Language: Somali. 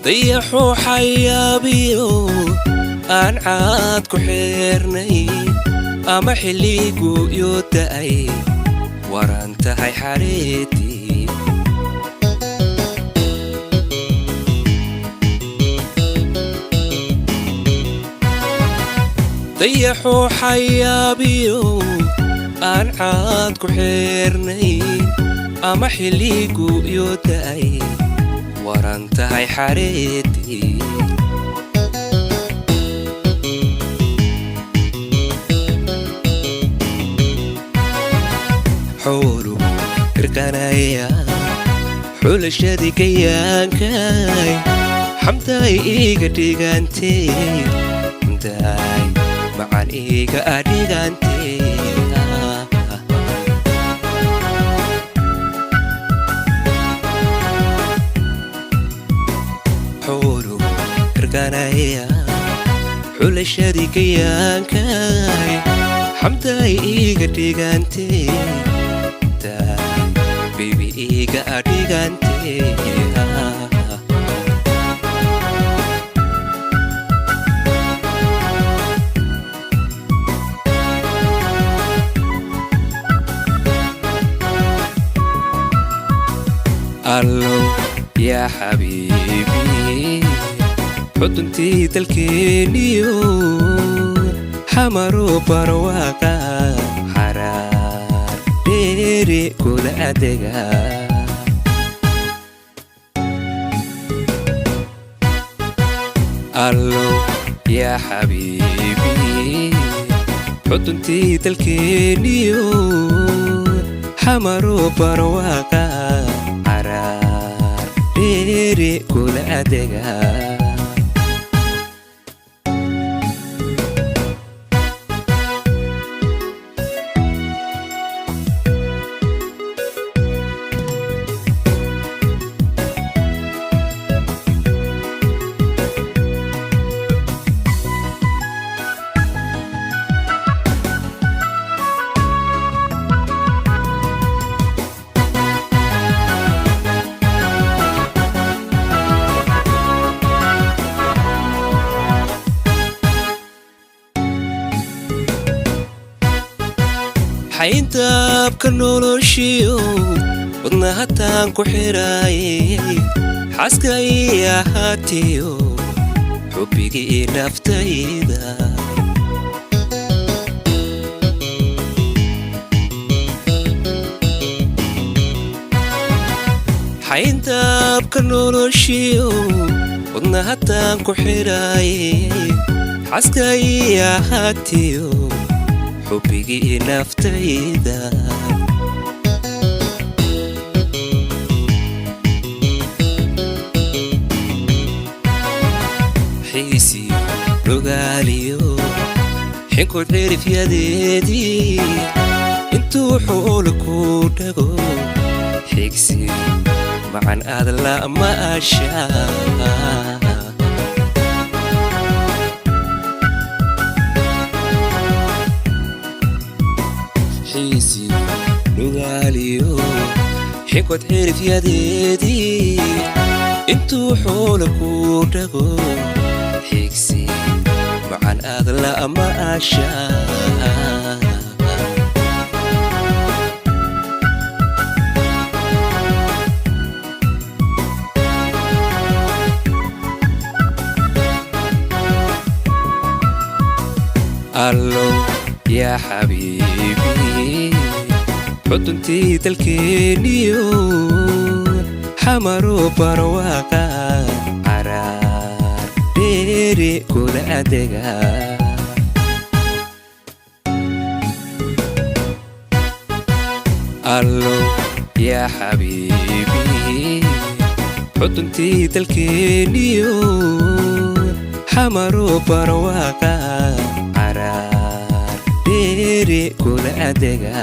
Dayaxuu xayaabiyo aan caad ku xeernay ama xilligu yo da'ay waran tahay xareedii. Dayaxuu xayaabiyo aan caad ku xeernay ama xilligu yo da'ay waran tahay xareedii. Xooluhu irqanaya xulashadii gayaankay xamdaay iiga dhigantee, xamdaay macan iiga adhigantee. Xooluhu irqanaya xulashadii gayaankay xamdaay iiga dhigantee, baby iiga adhigantee. Allow yaa xabiibi, xuduntii dalkeeniyo xamaru barwaaqa xaraar dheeri kula adega. Allow yaa xabiibi, xuduntii dalkeeniyo xamaru barwaaqa xaraar dheeri kula adega. Xayntaabka noloshiyo wadnahataan ku xiraayay xaaskay ahaatiyo xubbigii naftayda. Xayntaabka noloshiyo wadnahataan ku xiraayay xaaskay ahaatiyo xubbigii naftayda. Xiisiyo rogaaliyo xinkood cirifyadeedii intuu xuula ku dhago xigsi macan aad lama ashaa. Xiisiyo nugaaliyo xinkood cirifyadeedii intuu xuula ku dhago xigsi macan aad lama ashaa. Allow yaa xabiibi, xuduntii dalkeeniyo xamaru barwaaqa xaraar dheeri kula adega. Allow yaa xabiibi, xuduntii dalkeeniyo xamaru barwaaqa xaraar dheeri kula adega.